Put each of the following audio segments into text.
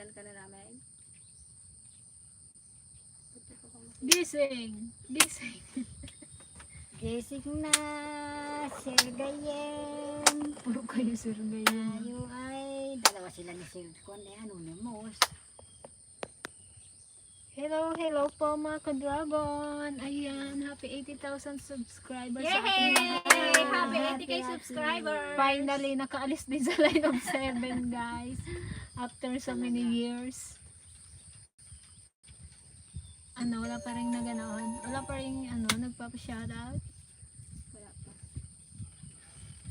Pagalitan ka na namin. Gising! Gising! Gising na, Sergayen. Puro kayo sir ngayon. Tayo ay, dalawa sila ni Sir Kwan, anonymous. Hello, hello po mga ka-dragon. Ayan, happy 80,000 subscribers sa ating Yay! lahat. Happy 80k subscribers! Finally, nakaalis din sa line of 7 guys. After so many years. Ano, wala pa rin na ganoon. Wala pa rin, nagpapa-shoutout. Wala pa.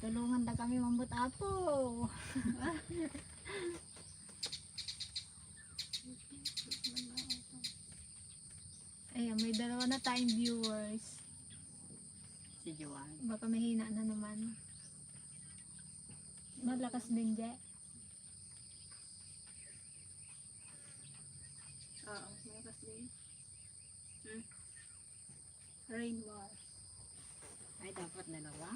Tulungan na kami mambut-apo. Ayan, may dalawa na tayong viewers. Si Joan. Baka mahina na naman. Malakas din, Je. Oo, malakas din. Rain war. Ay, dapat dalawa.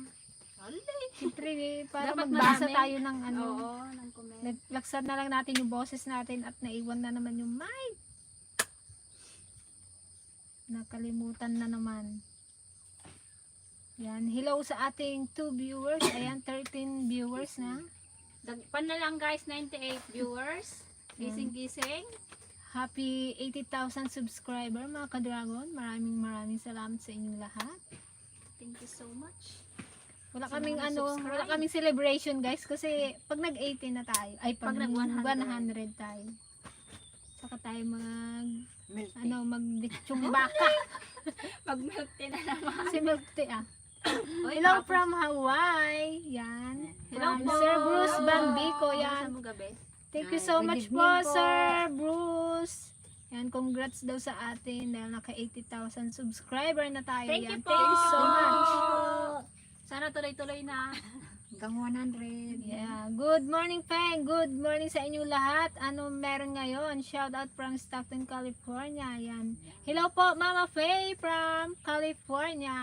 Siyempre, para Dapat magbasa marami. tayo ng Oo, ng comment. Naglaksad na lang natin yung boses natin at naiwan na naman yung mic. Nakalimutan na naman. Yan. Hello sa ating 2 viewers. Ayan, 13 viewers na. Dagpan na lang guys, 98 viewers. Gising-gising. Happy 80,000 subscriber mga ka-dragon. Maraming salamat sa inyong lahat. Thank you so much. Wala Sa kaming mga subscribe. wala kaming celebration guys kasi pag nag-80 na tayo, ay pag, Pag nag-100. 100 tayo. Saka tayo Milk tea. magbitsong baka. Mag-milk tea na naman. Si Milk Tea ah. Oy, Hello tapos- from Hawaii. Yan. Hello From po. Sir Bruce Hello. Bambico. Yan. Saan mo gabi? Thank you Ay, so good much evening po, po. Sir Bruce. Yan, congrats daw sa atin dahil naka 80,000 subscriber na tayo. Thank Yan. you po. Thank you so much. Sana tuloy-tuloy na. Hanggang 100. Yeah. Good morning, Peng. Good morning sa inyong lahat. Ano meron ngayon? Shout out from Stockton, California. Yan. Hello po, Mama Faye from California.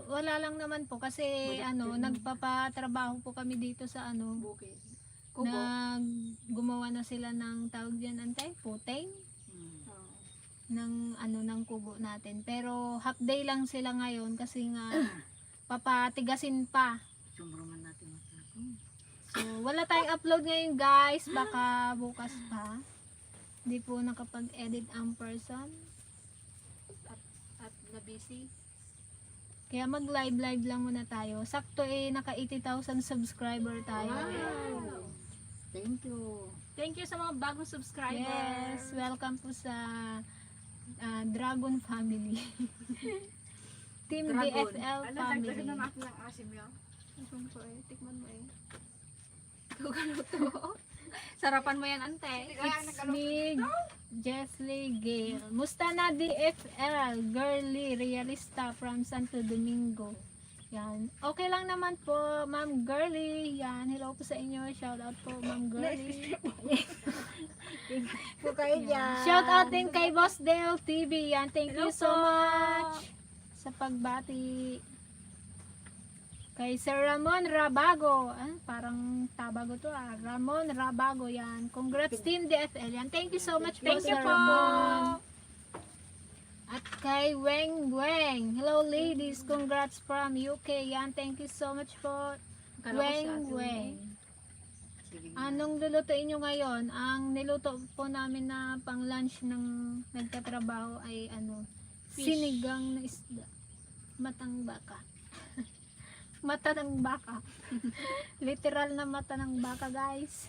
Wala lang naman po kasi nagpapatrabaho po kami dito sa Bukid. Kubo. gumawa na sila ng tawag diyan antay, puteng Oo. ng kubo natin. Pero half day lang sila ngayon kasi nga papatigasin pa. Sumbruman natin masyado. So, wala tayong upload ngayon guys. Baka bukas pa. Hindi po nakapag-edit ang person. At na-busy. Kaya mag-live lang muna tayo. Sakto naka 80,000 subscriber tayo. Wow. Thank you. Thank you sa mga bagong subscribers. Yes, welcome po sa Dragon Family. Team Dragon. DFL Family. natin ng asim yun. Tikman ko tikman mo Gugaluto. Sarapan mo yan, ante. It's me, Jesly Gale. Musta na DFL, girly, realista from Santo Domingo. Yan. Okay lang naman po, Ma'am Girly. Yan. Hello po sa inyo. Shout out po, Ma'am Girly. Po kayo dyan. Shout out din kay Boss Dale TV. Yan. Thank you Hello so po. much sa pagbati. Kay Sir Ramon Rabago. Parang Tabago to Ramon Rabago yan. Congrats Team DFL yan. Thank you so much po, Thank you Sir po. Ramon. At kay Weng Weng. Hello ladies. Congrats from UK yan. Thank you so much po. Weng Weng. Sige. Anong lulutuin nyo ngayon? Ang niluto po namin na pang lunch ng nagtatrabaho ay Fish. sinigang na isda. Matang baka. Mata ng baka. Literal na mata ng baka, guys.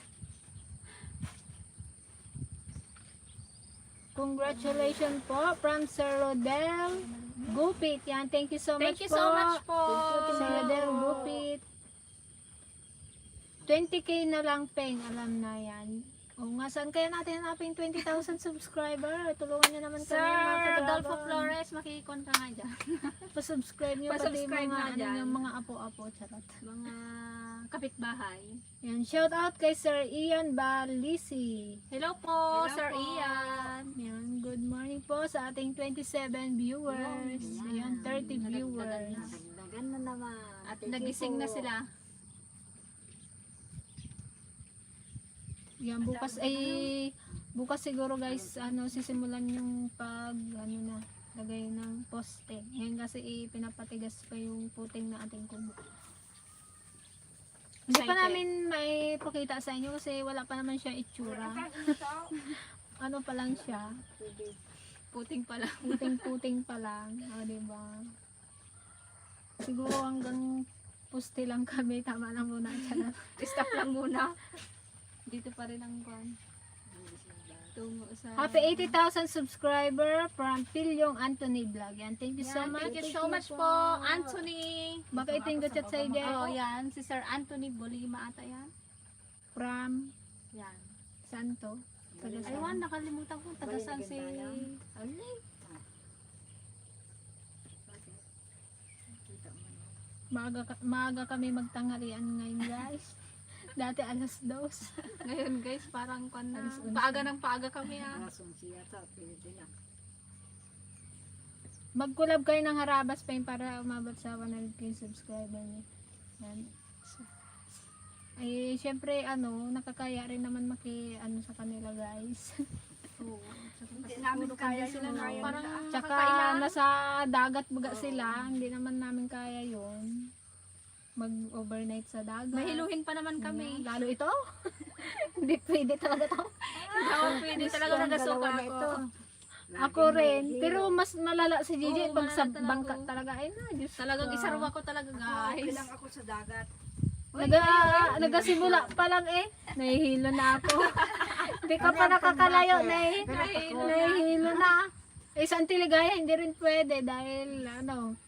Congratulations po from Sir Rodel Gupit. Yan, thank you so Thank much you po. so much po. Sir Rodel Gupit. 20k na lang, Peng. Alam na yan. O nga, saan kaya natin hanapin 20,000 subscriber? Tulungan niyo naman Sir kami, mga Rodolfo ka-dragon. Flores, makikon ka nga dyan. Pa-subscribe niyo pati Pa-subscribe mga, nga dyan. yung mga apo-apo. Charot. Mga kapitbahay. Yan, shout out kay Sir Ian Balisi. Hello po, Hello Sir po. Ian. Yan, good morning po sa ating 27 viewers. Ayan, 30 viewers. Nagdagan na naman. At Thank you nagising po. na sila. Yan, bukas siguro guys, sisimulan yung lagay ng poste. Ngayon kasi pinapatigas pa yung puting na ating kubo. Hindi pa Excited. namin may pakita sa inyo kasi wala pa naman siya itsura. Ano pa lang siya, Puting pala. puting-puting pa lang. Diba? Siguro hanggang poste lang kami, tama lang muna. Tiyan. Stop lang muna. Dito pa rin ang kwan. Tungo sa... Happy 80,000 subscriber from Pilyong Anthony Vlog. Yan, thank you so much. Thank you so much po, Anthony. Baka ito yung chat sa iyo. Oh, yan. Si Sir Anthony Bolima ata yan. From Yan. Santo. Taga Aywan, nakalimutan ko. Tagasan si... Bali, Maaga kami magtanghalian ngayon guys. Dati alas 2. Ngayon guys, parang kwan na. Alas 11. Paaga ng paaga kami rason siya to, pwede na. Mag-collab kayo ng Harabas pa yun para umabot sa 100k subscriber niya. Yan. Ay, syempre, nakakaya rin naman sa kanila guys. Oo. Hindi namin kaya yun. Parang Tsaka nasa dagat baga sila, hindi naman namin kaya yun. Mag-overnight sa dagat. mahiluhin pa naman kami. Lalo ito? Hindi pwede talaga to. Hindi ako pwede talaga nagasuka ako. Ako rin. Pero mas malala si Gigi Oo, pag sa malala talaga bangka ako. talaga. Ay na, Diyos Talagang ko. isarwa ko talaga guys. Bilang ako sa dagat. Nagasimula pa lang nahihilo na ako. Hindi ka pa nakakalayo, nahihilo na. Sa Antiligaya, hindi rin pwede dahil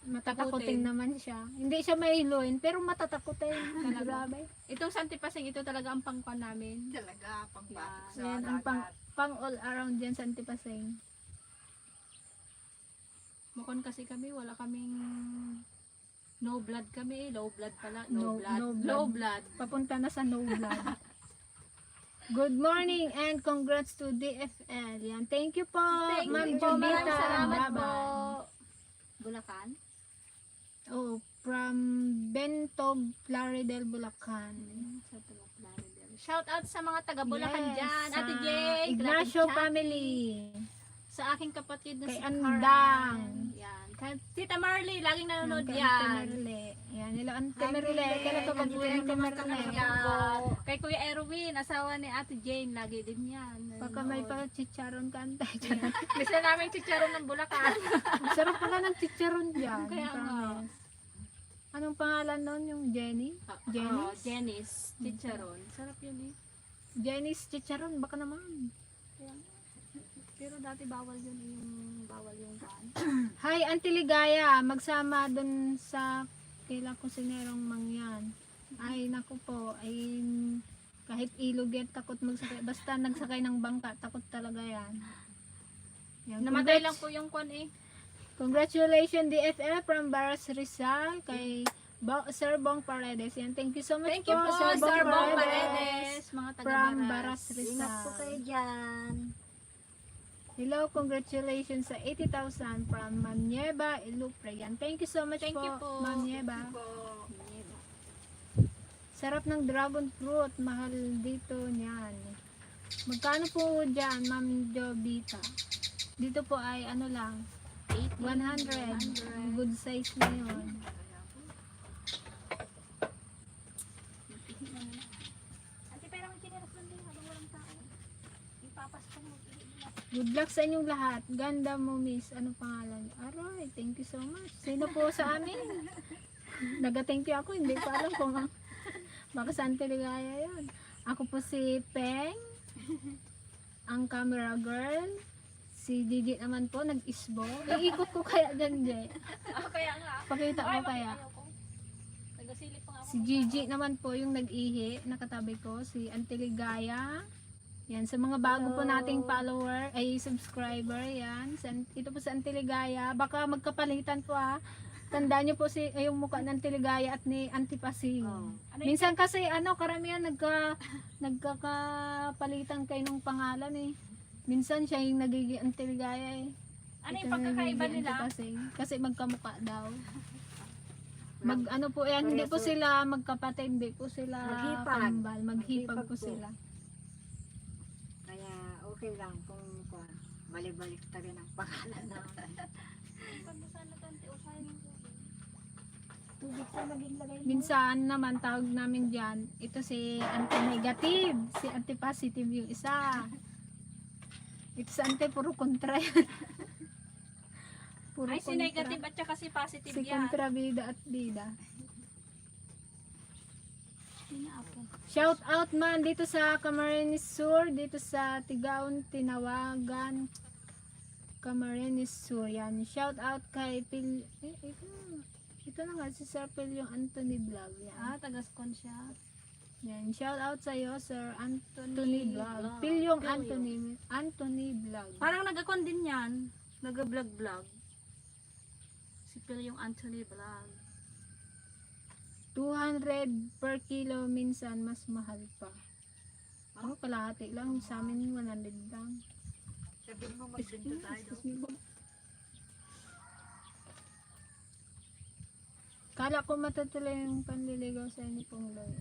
matatakutin naman siya. Hindi siya mahiluin, pero matatakutin. Grabe. Itong Santipasing, ito talaga ang pangkwan namin. Talaga, pangbatok sa Yan, ang dagat. pang all around dyan sa Antipasing. Mukon kasi kami, wala kaming no blood kami, low blood pala, No no blood, blood. low blood. Papunta na sa no blood. Good morning and congrats to DFL. Yan, thank you po. Thank Ma'am you po, Jomita. maraming salamat po. Laban. Bulacan? Oh, from Bentog, Plaridel, Bulacan. Sa Bulacan. Shout out sa mga taga Bulacan Yes, dyan. sa Ate Jay, Ignacio Grabe family. sa aking kapatid na Kay si Andang. Karen. Yan. Kay Tita Marley, laging nanonood Kay yan. Temerle. Yan, nila ang Temerle. Kailan ka mag-uwi ng Temerle? Yan. Kay Kuya Erwin, asawa ni Ate Jane, lagi din yan. Baka may pa chicharon ka antay. Gusto namin chicharon ng Bulacan. Sarap pala ng chicharon dyan. Kaya nga. Promise. Anong pangalan nun? Yung Jenny? Oh, Janice, chicharon. Sarap yun eh. Jenny's chicharon. Baka naman. Kaya nga. Pero dati bawal yun yung daan. Hi, Auntie Ligaya. Magsama dun sa kila kusinerong mangyan. Ay, naku po. Ay, kahit ilog yan, takot magsakay. Basta nagsakay ng bangka, takot talaga yan. Yan. Namatay lang po yung kwan eh. Congratulations DFL from Baras Rizal kay Sir Bong Paredes. Yan. Thank you so much Thank you po, Sir Bong Paredes. Mga taga from Baras. Baras Ingat po kayo Rizal. dyan. Hello, congratulations sa 80,000 from Ma'am Nieva Ilupre. Yan. Thank you so much Thank you po. Ma'am Nieva. Po. Sarap ng dragon fruit. Mahal dito niyan. Magkano po dyan, Ma'am Jobita? Dito po ay ano lang, 100. Good size na yun. Ate, pero may chineras lang din habang walang tao. Ipapasko mo. Good luck sa inyong lahat. Ganda mo, miss. Anong pangalan? Aray, thank you so much. Sino po sa amin? Naga-thank you ako. Hindi ko alam kung baka saan Teligaya yun. Ako po si Peng, ang camera girl. Si Gigi naman po, nag-isbo. Iikot ko kaya dyan, Jay. Kaya nga. Pakita ko kaya. Nagasilip pa nga ako. Si Gigi naman po yung nag-ihi. Nakatabi ko. Si Antiligaya. Yan, sa mga bago po nating follower, ay subscriber, yan. Ito po sa Antiligaya. Baka magkapalitan po Tandaan nyo po yung mukha ng Antiligaya at ni Antipasing. Oh. Minsan kasi karamihan nagkakapalitan kayo ng pangalan eh. Minsan siya yung nagiging Antiligaya eh. Ano Ito yung pagkakaiba nagiging nila? Antipasing. Kasi magkamukha daw. Ano po yan, hindi po sila magkapatid, hindi po sila Maghipag. kambal, maghipag po Maghipag po. sila. okay lang kung balik-balik ta rin ang pangalan namin. Tubig sa maging lagay mo. Minsan naman tawag namin dyan, ito si anti-negative, si anti-positive yung isa. Ito sa anti, puro kontra yan. Puro Ay, si kontra. negative at saka si positive Si yan. kontra bida at bida. Hindi na ako. Shout out man dito sa Camarines Sur, dito sa Tigaon, Tinawagan, Camarines Sur. Yan. Shout out kay ito na nga si Sir Pilyong Anthony Vlog. Yan. Ah, tagas-con siya. Yan. Shout out sa iyo Sir Anthony Vlog. Pilyong Anthony Vlog. Parang nag-con din yan. Nag-vlog-vlog. Si Pilyong Anthony Vlog. 200 per kilo minsan mas mahal pa. Oh, kalahati lang sa amin 100 lang. Sabihin mo magbinto tayo. Kala ko matutuloy yung panliligaw sa inyo pong Loy.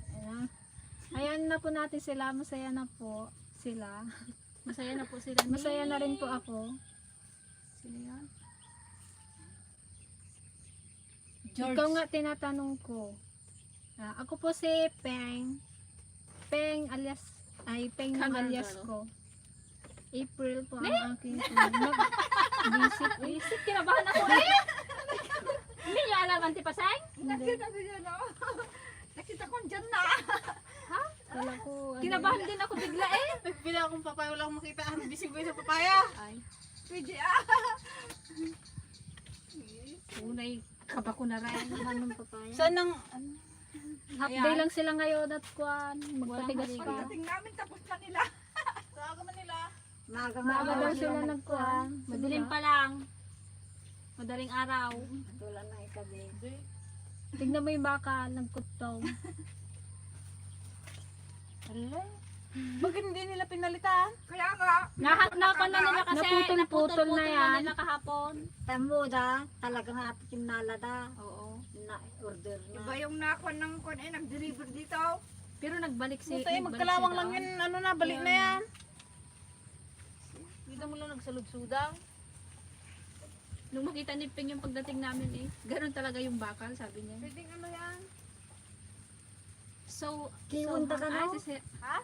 Ayan na po natin sila. Masaya na po sila. Masaya na po sila. Masaya na rin po ako. Sino yan? Ikaw nga tinatanong ko. Ako po si Peng. Peng alias, Peng ng Camera alias girl. ko. April po ang aking Visit. Isip, kinabahan ako eh. Hindi niyo alam, Antipasay? Nakita ko yun, no? Nakita ko dyan na. Wala ko. Kinabahan din ako bigla eh. Nagpila akong papaya, wala akong makita. Bisig ko sa papaya. Ay, Pwede unay kaba ko na rin. Anong papaya? Saan ang... Half day lang sila ngayon at kuan. Magpatigas Walang pa. Pagdating namin, tapos na nila. Saan man nila? Maaga daw sila nagkuan. Madilim pa lang. Madaling araw. Tulad na ikabi. Tignan mo yung baka, nagkutong. Bakit hindi nila pinalitan? Kaya nga, Nahanapan na nila kasi Naputol-putol na yan. nila kahapon. tamo da, talagang ating nalada. Oo. Na order na. Iba yung nakuha ng kon nag-deliver dito. Pero nagbalik si Tayo, magkalawang lang yun. Ano na, balik na yan. Hindi mo lang nagsalud-sudang. Nung makita ni Ping yung pagdating namin eh. Ganun talaga yung bakal, sabi niya. Pwedeng ano yan? So, Kiwon ta ka, no? Ha?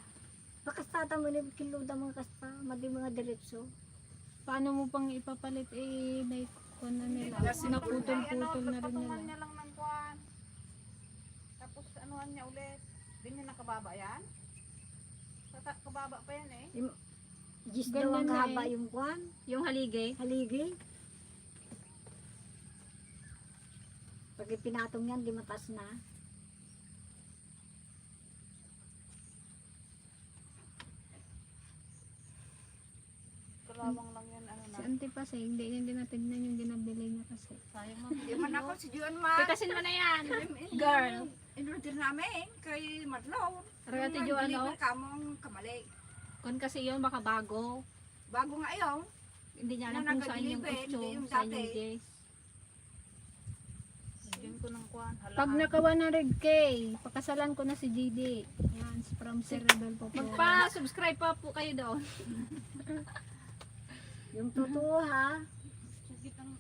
Pakastata mo ni kiluda mga kasta, madi mga diretso. Paano mo pang ipapalit may kuan na nila. Naputol-putol na rin Patungan nila. niya lang ng kuwan. Tapos anuhan niya ulit. Hindi niya nakababa yan? Kababa pa yan eh. Gis Ganyan daw ang na haba eh. yung kwan, yung haligi. haligi. Pag ipinatong yan, di matas na. Kalawang lang yan. Ano na. Si Auntie Pasay, hindi niya dinatignan yung ginabili niya kasi. Sayang mo. Di man ako si Juan Ma. Pitasin mo na yan. Girl. In-order namin kay Marlo. Ragati Juan, no? Deliver ka mong kamali. Kun kasi yun, baka bago. Bago nga ayaw. Hindi niya alam Yung kung saan yung nag-deliver, kucho, hindi yung saan dati. yung days. Bigyan ko ng kuwan. Pag naka 100k, pakasalan ko na si GD. Yan, from Sir Rodolfo po. Magpa-subscribe pa po kayo doon. Yung totoo ha,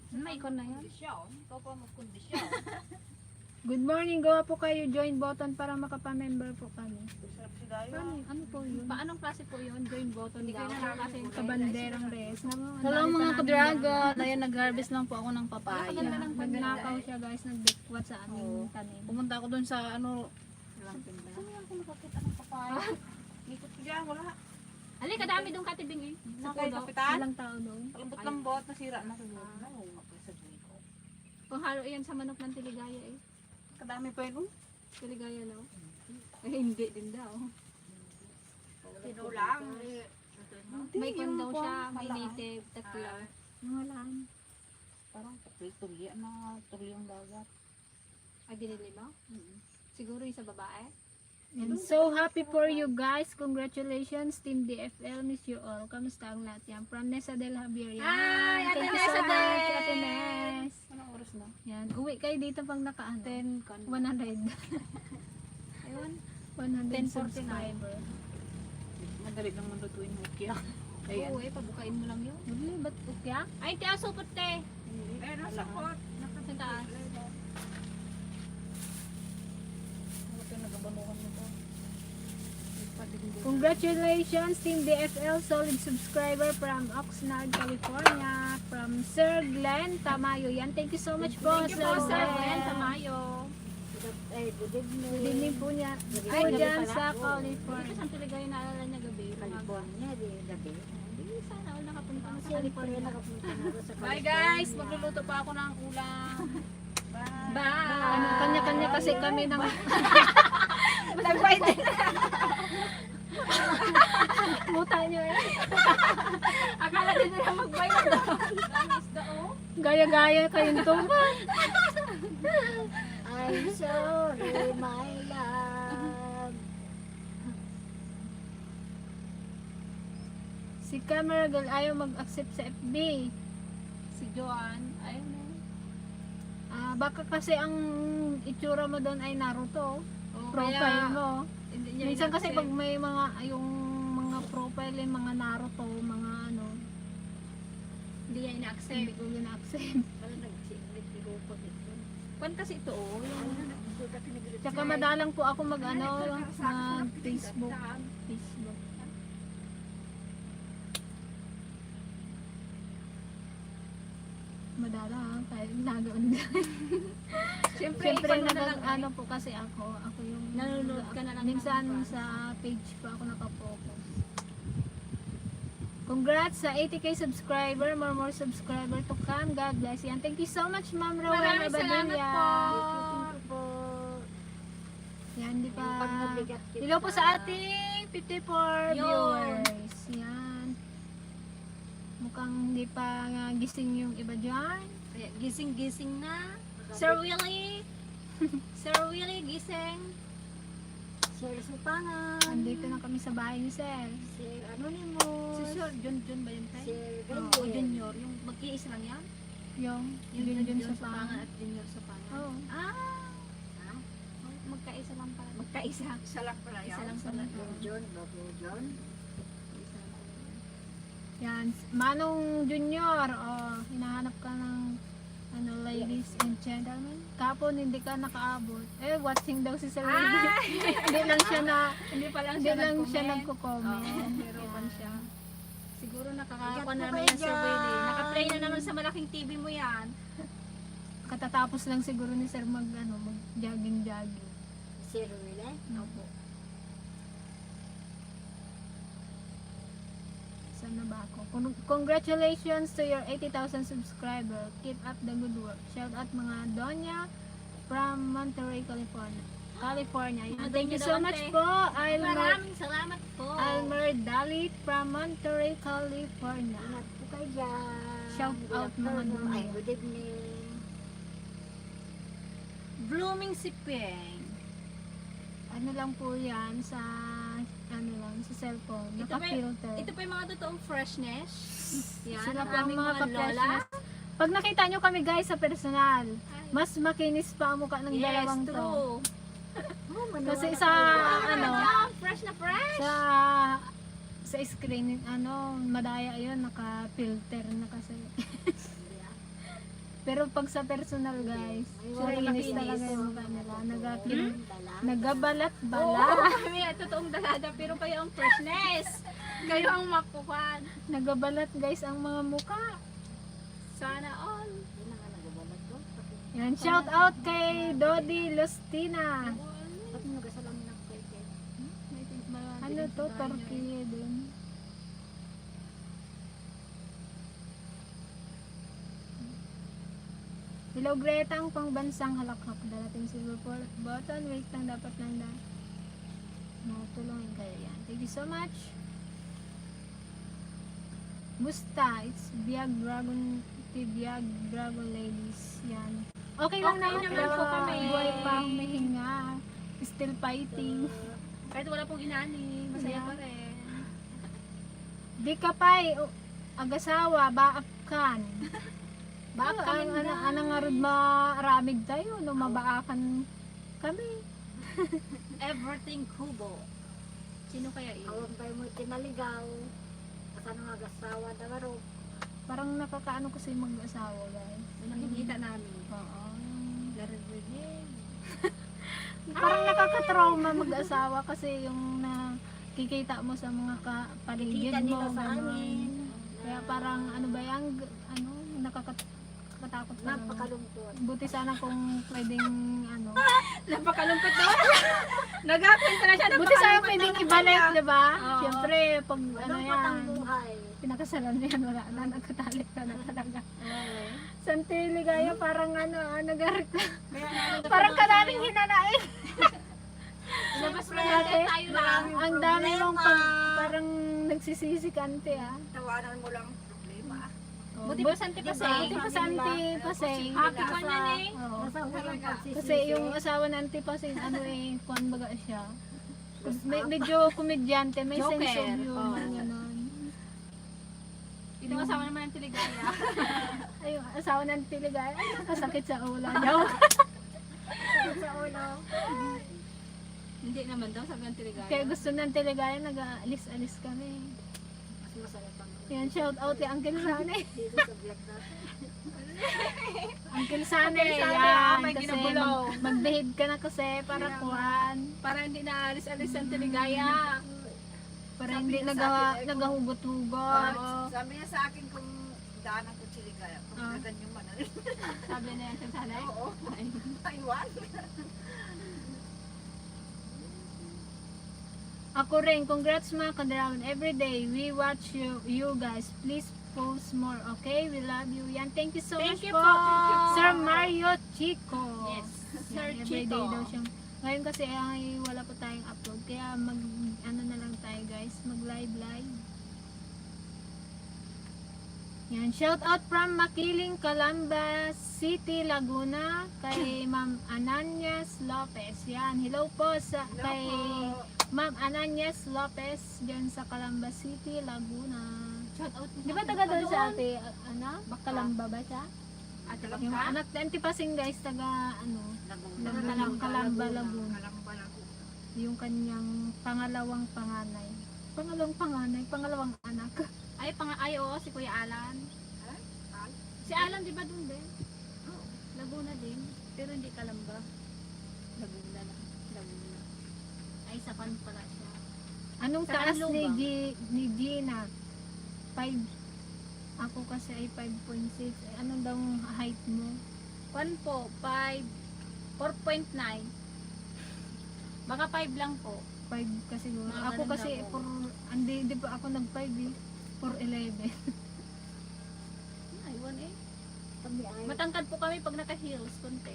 May ikon na yan. Kondisyon. Ikaw pa mag-kondisyon. Good morning, gawa po kayo join button para makapamember po kami. Sarap si Dayo. Ano po yun? Paanong klase po yun? Join button daw. Kasi yung Kabanderang res. Hello mga ka-dragon. Ayun, nag-harvest lang po ako ng papaya. Nagnakaw siya guys, nagbikwat sa aming tanim. Pumunta ako dun sa ano. walang tinda. Ikot ko dyan, wala. Ali, kadami doon katibing eh. Sa Nakay puno. kapitan. Ilang tao doon? Lambot-lambot, nasira na siguro. Kung halo yan sa manok ng tiligaya eh. Kadami pa yun. Tiligaya daw. Eh, hindi din daw. Tinulang. May ikon daw siya, may native, tatlo. Wala. Parang tuloy na tuloy yung dagat. Ay, dinili mo? Siguro yung sa babae. And so happy for you guys. Congratulations Team DFL. Miss you all. Kamusta ang lahat yan? From Nessa Del Javier. Yan. Hi, Ate Thank you Nessa so much, Del. Ate Nes. Anong oras na? Yan. Uwi kayo dito pag nakaano. 10 kon. 100. Ayun. 100 10:49. subscriber. Madali lang mandutuin mo kaya. Ayan. Oo, pabukain mo lang yun. Wala, ba't ukya? Ay, ti asupot te. Pero sakot. Sa taas. Ano ito nagabanuhan mo to? Congratulations, Team DFL, solid subscriber from Oxnard, California. From Sir Glenn Tamayo. Yan, thank you so much po, Thank you po, Sir Glenn Glenn. Tamayo. Good evening. Good evening po niya. Good Po evening dyan pala. sa Dito California. sa Tuligay naalala niya gabi. California, di gabi. Hindi, sana all nakapunta na sa Siyempre, California. nakapunta na ako sa Bye California. guys! Magluluto pa ako ng ulam. Bye! Bye! Kanya-kanya kasi kami ng... Muta niyo eh. Akala din nila magbayad. Gaya-gaya kayong tuman. I'm sorry, my love. Si Camera Girl ayaw mag-accept sa FB. Si Joanne, ayun na. Baka kasi ang itsura mo doon ay Naruto. Oh, Profile mo. Hindi niya Minsan kasi in-accept. pag may mga, yung mga profile, yung mga Naruto, mga ano, Hindi niya hindi ina-accept. ko gina-accept. Parang nagsigupot ito. Kwan kasi ito, oh. Yung Tsaka madalang po ako mag-ano, Facebook. Facebook. Madalang, kahit nagaon. Siyempre, Siyempre, ikaw na lang. ano po kasi ako yung Nanonood ka na lang minsan ng sa page pa ako nakapokus. Congrats sa 80k subscriber, more subscriber to come. God bless you. And thank you so much, Ma'am Rowena Maraming salamat Badilla. po. Thank you po. Yan, di pa. Pag nabigat kita. Hello po sa ating 54 Yun. viewers. Yan. Mukhang hindi pa nga gising yung iba dyan. Kaya gising-gising na. Sir Willie. Sir Willie, gising. Sir Supangan. Andito na kami sa bahay ni Sir. Sir Anonymous. Si Sir Junjun ba yun tayo? Sir Oo, Gabriel. Junior. Yung mag-iisa lang yan? Yung Junjun sa sa pangan. pangan at Junior sa pangan. Oo. Magkaisa lang pala. Magkaisa. Isa lang pala Isa yan. lang pala. Yung John, Bago John. Isa lang pala. Yan. Manong Junior. Oh, hinahanap ka ng ano, ladies and gentlemen. Kapon hindi ka nakaabot. Watching daw si Sir Willie. Hindi lang siya na Hindi pa lang hindi siya lang siya nag-comment. nagko-comment. Pero Yan. pan siya. Siguro Ingat nakakakuha po na naman kayo yan Sir dyan. Willie. Naka-play na naman sa malaking TV mo yan. Katatapos lang siguro ni Sir mag jogging. Sir Wille. Opo. Saan na ba ako? Congratulations to your 80,000 subscriber. Keep up the good work. Shout out mga Donya from Monterey, California. Yan. Thank you so much po. Maraming salamat po. Almer Dalit from Monterey, California. Ingat po kayo dyan. Shout Good out, mga afternoon. Donya. Ay, good evening. Blooming Sipeng. Ano lang po yan sa sa cellphone. Ito ba- Naka-filter. Ito pa yung mga totoong freshness. Yan, Sila ang po ang aming mga mga lola. ka-freshness. Pag nakita nyo kami guys sa personal, mas makinis pa ang mukha ng Yes, dalawang to. true. Oh, maniwala Kasi kayo sa dyan. ano, Fresh na fresh. sa screen madaya yun, naka-filter na kasi. Pero pag sa personal guys, Maniwala makinis kayo talaga dito. yung mukha nila. Dala. Nagabalat-bala. Kami totoong dalada pero kayo ang freshness. Kayo ang makukuhan. Nagabalat guys ang mga mukha. Sana all. Hindi na nga nagabalat ko. Yan, shout out kay Dodi Lustina. Ba't mo nagasalam na kay Ted? Ano to, Turkey din. Hello Greta, ang pangbansang halakhak. Darating si button. Wait lang, dapat lang na. Matulungin kayo yan. Thank you so much. Musta? It's Biag Dragon Ladies. Yan. Okay lang Okay naman. naman po kami. Buhay pa ang mahinga. Still fighting. Kahit wala pong inani, masaya pa rin. Di ka pa'y agasawa, baakkan. Baakkan Ang na. anang arud maramig tayo, no mabaakan kami. Everything kubo. Sino kaya yun? Awang tayo mo tinaligaw. Kasano nga gasawa na maro. Parang nakakaano kasi mag-asawa guys. May nakikita namin. Oo. Narinig. Parang nakaka-trauma mag-asawa kasi yung nakikita mo sa mga paligid Kita mo. nila sa ganun. amin. Kaya parang ano ba yan, ano, nakakatakot pa naman. Napakalungkot. Buti sana kung pwedeng ano. Napakalungkot naman. Nag-happen na siya. Buti sana pwedeng ibalik, di ba? Oo. Siyempre, pag ano Walang patang yan, buhay. pinakasalan mo yan, wala na, nagkatalik ka na talaga. Oo. Santi Ligaya, parang ano, nagarik na. Kaya nga, Parang kanaming hinanain. Ilabas mo Ate, natin tayo lang. ang dami mong parang nagsisisi kante ah. Tawanan mo lang ang problema. Buti pa santi pa sa Buti pa sa Auntie Pasay. Happy ka niyan eh. Oo. Nasa walang pagsisisi. Kasi yung asawa ng Auntie Pasay, ano eh, kuwan baga siya. Medyo komedyante, may Joker. sense of humor, Oo. gano'n. Ito ang asawa naman ng Tiligaya. Ay, yung asawa ng Auntie Ligaya, kasakit sa ulo niya. Sa ulo. Hindi naman daw, sabi ng Tiligaya. Kaya gusto ng Auntie Ligaya, nag-alis-alis kami. Mas masarap ang Yan, shout out kay Uncle Sane. dito sa vlog natin. Uncle Sane, Uncle Sane, yan. may Kasi ginabulaw. mag-behave ka na kasi para kuhan. Para hindi na alis-alis ang Tiligaya. Para Sabi hindi niya sa akin, ay, nagahugot-hugot. Sabi niya sa akin kung daanan ko Chiligaya, kung ganyan man. Sabi na yan sa sanay. Oo. Taiwan. Ako rin, congrats mga kadragon. Everyday, we watch you guys. Please post more, okay? We love you. Yan, thank you so Thank much you po. po. Sir Mario Chico. Yes, Yan, Sir everyday Chico. daw siyang. Ngayon kasi ay wala pa tayong upload. Kaya ano na lang tayo guys, mag live. Yan, shout out from Makiling, Calamba City, Laguna kay Ma'am Ananias Lopez. Yan, hello po kay Ma'am Ananias Lopez diyan sa Calamba City, Laguna. Shout out. Di ba taga doon sa ate, Calamba ba siya? Ate Yung Baka? anak ni Auntie Pasing guys, taga Laguna. Calamba, Laguna. Kalamba lang ko. Yung kanyang pangalawang panganay. Pangalawang anak. Ay, oo, si Kuya Alan. Al? Si Alan, di ba doon din? Laguna din. Pero hindi Kalamba. Laguna lang. Laguna. Ay, sa pan pala siya. Anong Sa taas Canlubang. ni Gina? 5. Ako kasi ay 5.6. Anong daw height mo? 1 po, 5, 4.9. Baka 5 lang po. 5 kasi siguro. Mga Ako ganun kasi daw po. di pa ako nag-5 eh. 4'11". Ay, 1 eh. Kami ay Matangkad po kami pag naka-heels, konti.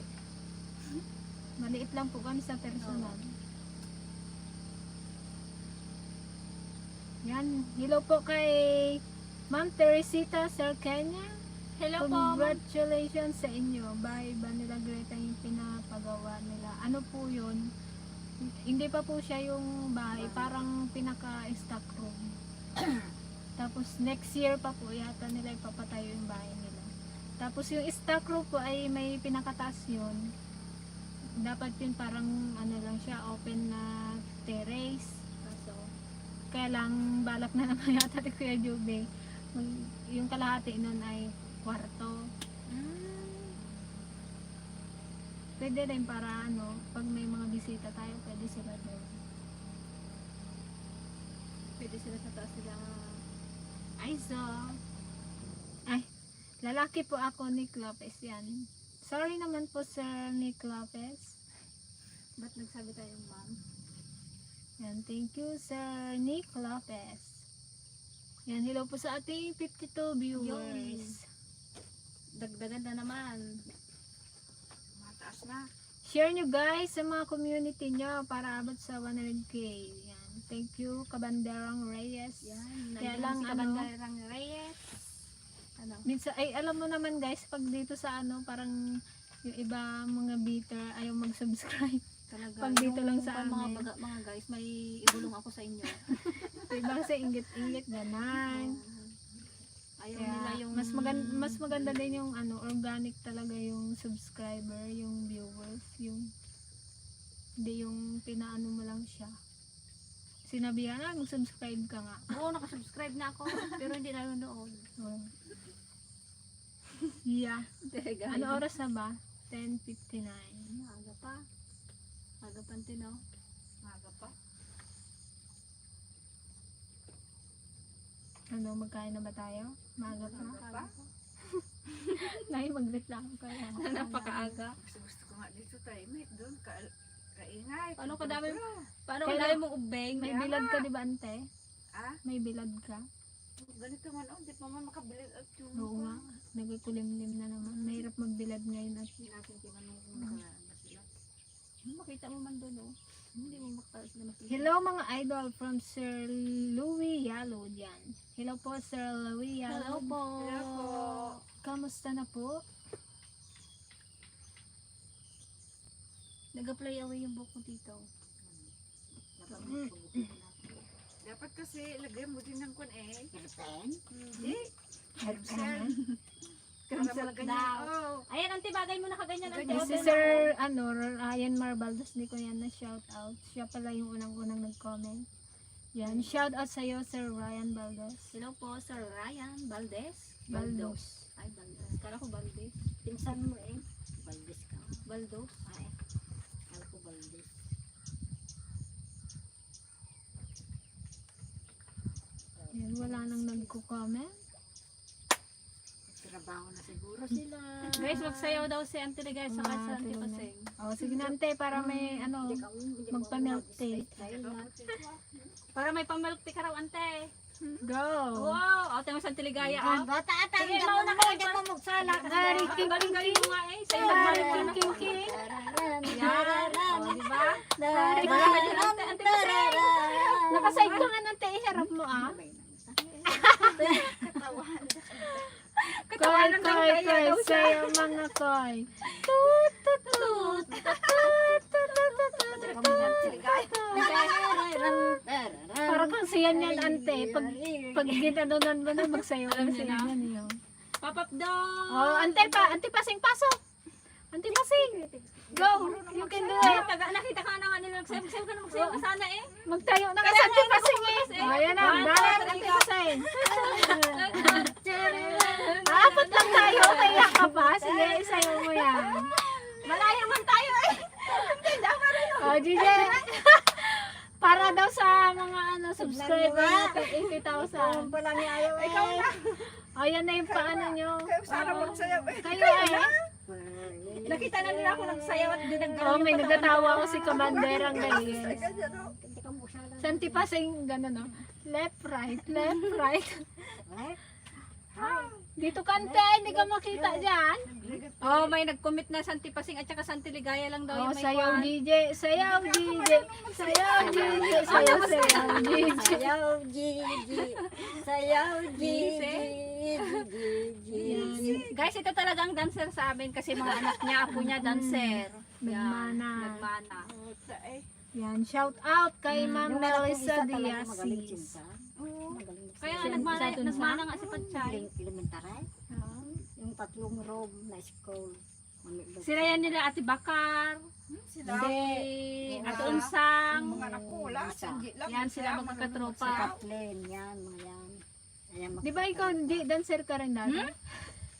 Maliit lang po kami sa personal. Yan. Hello po kay Ma'am Teresita Sir Kenya. Hello po. ma'am. Congratulations sa inyo. By Vanilla Greta yung pinapagawa nila. Ano po yun? Hindi pa po siya yung bahay. Parang pinaka-stock room. Tapos next year pa po yata nila ipapatayo yung bahay nila. Tapos yung stock room po ay may pinakataas yun. Dapat yun parang ano lang siya, open na terrace. Kaso, kaya lang balak na naman yata ni Kuya Jube. Yung kalahati nun ay kwarto. Pwede rin para ano, pag may mga bisita tayo, pwede sila doon. Pwede sila sa taas nila. Ay, ay, lalaki po ako, Nick Lopez yan. Sorry naman po Sir Nick Lopez. Ba't nagsabi tayo, ma'am? Yan, thank you Sir Nick Lopez. Yan, hello po sa ating 52 viewers. Dagdagan na naman. Mataas na. Share nyo guys sa mga community nyo para abot sa 100k. Yan, thank you Kabanderang Reyes. Yan. Kaya Kaya lang, lang si ano, Kabandarang Reyes. Ano? Minsan, ay alam mo naman guys, pag dito sa ano, parang yung iba mga bitter ayaw mag-subscribe. Talaga. Pag dito Yung lang sa mga amin. mga guys, may ibulong ako sa inyo. Diba kasi inggit-inggit, ganan. Ayaw Kaya nila yung... mas maganda din yung ano, organic talaga yung subscriber, yung viewers, yung hindi yung pinaano mo lang siya. Sinabihan na, mag-subscribe ka nga. Oo, nakasubscribe na ako. Pero hindi nanonood. Oh. Yeah. Ano oras na ba? 10:59. Maaga pa. Maaga pa tinaw. Maga pa. Ano, magkain na ba tayo? Maaga pa. Maga pa. Nay, magreklamo ka yan. Napakaaga. Gusto ko nga dito tayo. May doon kaingay. Paano kadami, paano Kailan- kadami mong ubeng? May bilad ka, di ba, ante? Ah, May bilad ka? ganito man. Oh, di pa man makabili at yung... Oo nga. Nagkukulimlim na naman. Mahirap magbilad ngayon at Natin tinanong kung nakabasilat. Makita mo man doon, oh. Hindi mo makita. hello mga idol from Sir Louie Yalo dyan. Hello po Sir Louie Yalo. Hello po. Hello po. Kamusta na po? Nag-apply away yung book ko dito. Dapat kasi lagay mo din ng kun eh. Kirpen? Hindi. Cancel. Cancel daw. Oh. Ayan, ante, bagay mo na kaganyan, ante. Ganyan. Si Sir Ryan Marbaldos, di ko yan na shout out. Siya pala yung unang-unang nag-comment. Yan, shout out sa'yo Sir Ryan Baldos. Hello po, Sir Ryan Valdez. Baldos. Ay, Valdez. Kala ko Valdez. Pinsan mo eh. Baldes ka. Baldos. Ay, kala ko Baldes. Yan, wala nang nagko-comment. Trabaho na siguro sila. Guys, magsayaw daw si Ante guys sa Ah, sa Ante tulungan. Paseng. Oh, sige na ante, para may ano, magpa-milk tea. Para may pang-milk tea ka raw, Ante. Go! Wow! Ate mo sa Ante Ligaya, ah. Bata ata, Sige, hindi mauna mo ka, hindi mo magsala. Ari, king, Galing-galing mo nga eh. Sa'yo Ari, mag-milk king, tea. king, king. Yan. O, di ba? Nakaside ka nga nante, iharap mo ah. Koy, koy, koy, sa'yo mga koy. Tut, tut, tut, tut, tut, tut, tut, Para kang siyan yan, ante. Pag ginanunan mo na, magsayo lang siya yan. Yun. Papap daw. Oh, ante pasing, pasok. Ante pasing. Go, you can do it. Nakita ka na nga nila. Magsayaw ka na magsayaw ka sana eh. Magtayo na ka sa ante pasing eh. Oh, yan na, dalat ante pasing. Apat lang tayo, kaya ka pa. Sige, isayo mo yan. Malayo man tayo eh. Oh, DJ. Para daw sa mga subscriber natin, 80,000. Pala ni ayaw eh. Ikaw na. Oh, yan na yung paano nyo. Kayo sana magsayaw eh. Kayo eh. Nakita na nila ako nagsayaw at dinagdagan Oh, may nagtatawa ko si Kamanderang guys. Ganyan oh. Santi pasing gano'n, no? Left, right, left, right. Dito kante, hindi ka makita dyan. Oh, may nag-commit na Santi Pasing at saka Santi Ligaya lang daw Oh, yung may sayaw kwan. DJ, sayaw DJ, sayaw DJ, sayaw DJ. Sayaw, Gigi. Sayaw, Gigi. Gigi. Guys, ito talagang dancer sa amin kasi mga anak niya, apo niya dancer. Nagmana. Nagmana. Puta eh. Yan, shout out kay Ma'am Yung anak kong Melissa isa talaga magaling Diaz. sinsa. Magaling Kaya sinsa. nagmana nga si Panchay. Elementary. Yung tatlong room na school. Sila yan nila Ate Bakar, Sila. si Oo. Ate Unsang. Mga anak ko wala. Sanji lang. Yan sila Kaya magkatropa. Si Kathleen, yan, mga yan. Ayan, Di ba ikaw, dancer ka rin dati?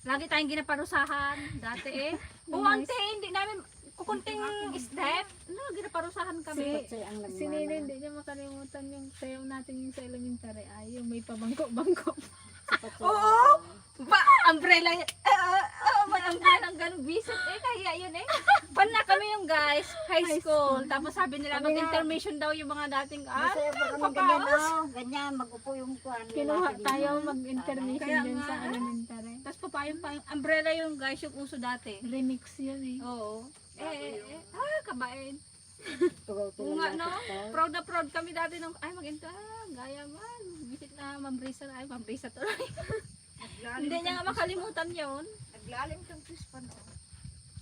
Lagi tayong ginaparusahan dati eh. Oo, ante, hindi namin kukunting step. No, ginaparusahan kami. ang Si Nene, hindi niya makalimutan yung sayaw natin yung sa elementary. Ay, yung may pabangko-bangko. Oo! Umbrella yan. May umbrella ng ganun. Visit eh, kaya yun eh. Pan na kami yung guys, high school. Tapos sabi nila mag-intermission daw yung mga dating, Masaya pa kami ganyan, papaos. oh. Ganyan, mag-upo yung kuwan. Kinuha tayo mag-intermission Kaya din nga. sa elementary. Tapos papayong pa yung umbrella yung guys, yung uso dati. Remix yun eh. Oo. Kabain. Tugaw-tugaw Oo nga lang no, kita. proud na proud kami dati nung, ay gaya man. Visit na Ma'am Brisa na, ay Ma'am Brisa tuloy. Hindi niya nga makalimutan yun. Naglalim kang pispan oh.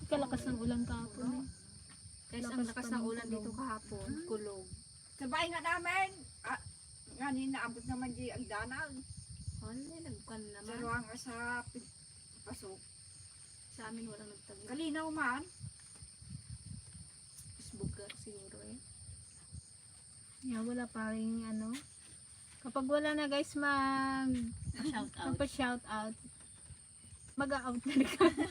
Kalakas ng ulan kahapon eh. Guys, ang lakas ng ulan dito kahapon. Kulog. Sa bahay nga namin. Nga naabot naman di ang danag. Ano, nagkan Sa naman. ruang sa pasok. Sa amin walang nagtagay. Kalinaw man. Facebook siguro eh. Yan, wala pa rin ano. Kapag wala na guys, Shout out. magpa-shout out. Mag-out na rin kami.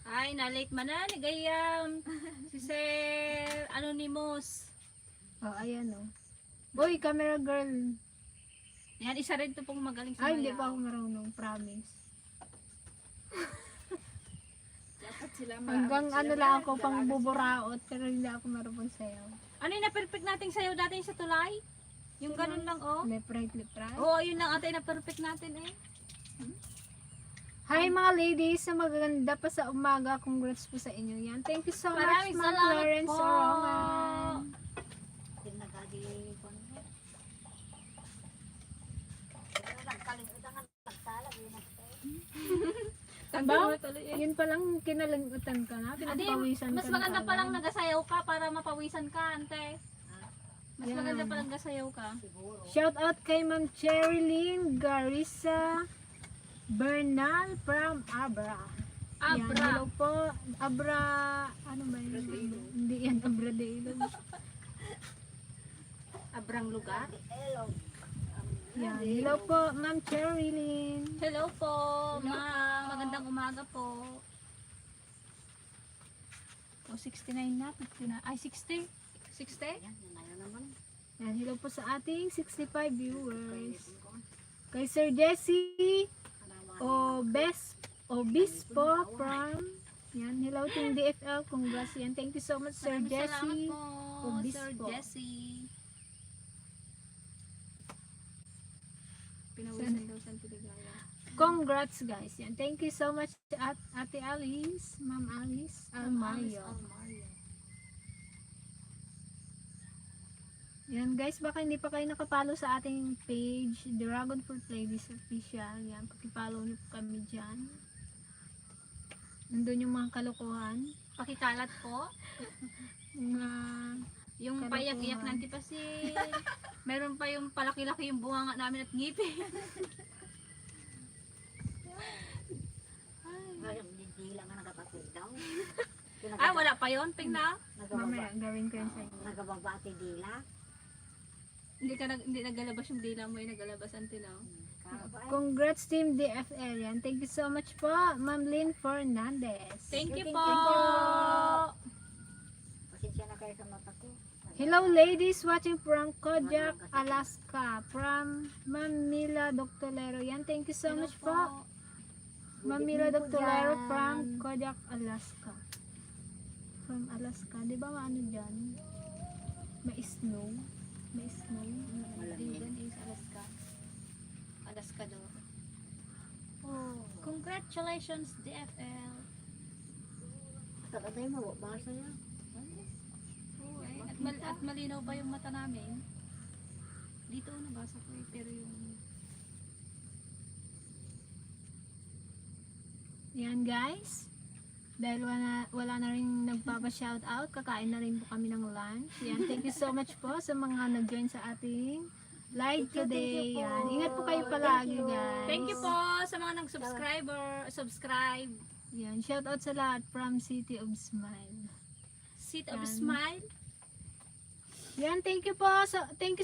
Ay, na-late man na. Nagayam. Si Sir Anonymous. Oh, ayan oh. Boy, camera girl. Yan, isa rin to pong magaling sa Ay, hindi pa ako marunong, promise. Dapat sila Hanggang ano lang ako, pang buburaot, pero hindi ako marunong sayaw. Ano yung na-perfect nating sayo dati sa tulay? Yung ganun lang, oh. Left, right, left, right. Oo, yun lang ata yung na-perfect natin eh. Hi mga ladies, sa maganda pa sa umaga. Congrats po sa inyo yan. Thank you so Maraming much, Ma'am salamat Florence po. Orongan. Tinagadi ko na. Kalimutan nga nagtalag yun. Tanda mo tuloy eh. Yun palang kinalimutan ka na, Ate, pinagpawisan mas ka na maganda kaagad. palang nagasayaw ka para mapawisan ka, ante. Mas Yan. maganda palang nagasayaw ka. Siguro. Shout out kay Ma'am Cherilyn Garissa Bernal from Abra. Yan, Abra. hello po. Abra, ano ba yun? Hindi yan, Abra de Ilog. Abrang lugar. Hello. Yan, hello po, Ma'am Cherilyn. Hello po, ma'am. Magandang umaga po. O, 69 na, 59. Ay, 60. 60? Yan, yan na naman. Yan, hello po sa ating 65 viewers. Kay Sir Jesse Obispo from yan, hello Team DFL, congrats yan. Thank you so much Sir Maraming Jesse. salamat po, Obispo. Sir Jesse. Pinawisan daw sa Tiligaya. Congrats guys. Yan. Thank you so much at Ate Alice, Ma'am Alice Almario. Yan guys, baka hindi pa kayo nakapalo sa ating page, Dragon Fruit Playlist Official. Yan, pakipollow niyo po kami dyan. Nandun yung mga kalokohan. Pakikalat po. Mga Yung Kalokohan. payak-iyak ng tipasin. Meron pa yung palaki-laki yung bunga nga namin at ngipin. Ngayon, hindi lang nga nakapatid daw. Ah, wala pa yun, Ping na? mamaya gawin ko yun sa inyo. Nagababati dila. Hindi nagalabas yung dila mo, yung nagalabas ang tinaw. Congrats Team DFL yan. Thank you so much po, Ma'am Lynn Fernandez. Thank you Thank po! you. Pasensya na kayo sa mata ko. Hello ladies watching from Kodiak, Alaska. From Ma'am Mila Doctolero. Yan, thank you so Hello much po. Ma'am Mila Doctolero from Kodiak, Alaska. From Alaska. Di ba maano dyan? May snow. May snow. Dyan is Alaska. Alaska daw. Oh. Congratulations, DFL! Taga tayo mababasa yan. Oo eh. At malinaw pa yung mata namin. Dito nabasa ko eh, pero yung... Yan guys. Dahil wala na rin nagpapa-shoutout, kakain na rin po kami ng lunch. Yan, thank you so much po sa mga nag-join sa ating live today. Yan, ingat po kayo palagi guys. Thank you po sa mga subscribe. Yan, shoutout sa lahat from City of Smile. Seat of Yan. Smile. Yan, thank you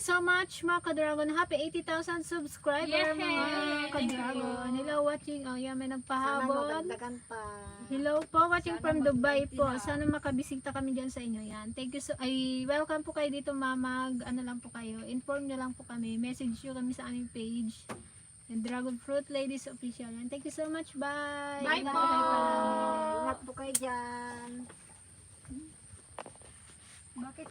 so much mga ka-dragon. Happy 80,000 subscriber Yay! mga Thank ka-dragon. you. Hello watching. Oh, yan, may Sana nagpahabol. magdagdagan pa. Hello po, watching Sana from Dubai mag-20 po. na. Sana makabisita kami dyan sa inyo. Yan. Thank you welcome po kayo dito, mamag. Ano lang po kayo. Inform nyo lang po kami. Message nyo kami sa aming page. And Dragon Fruit Ladies Official. Yan. Thank you so much. Bye. Bye Ingat po. kayo palagi. Ingat po kayo dyan. Bakit?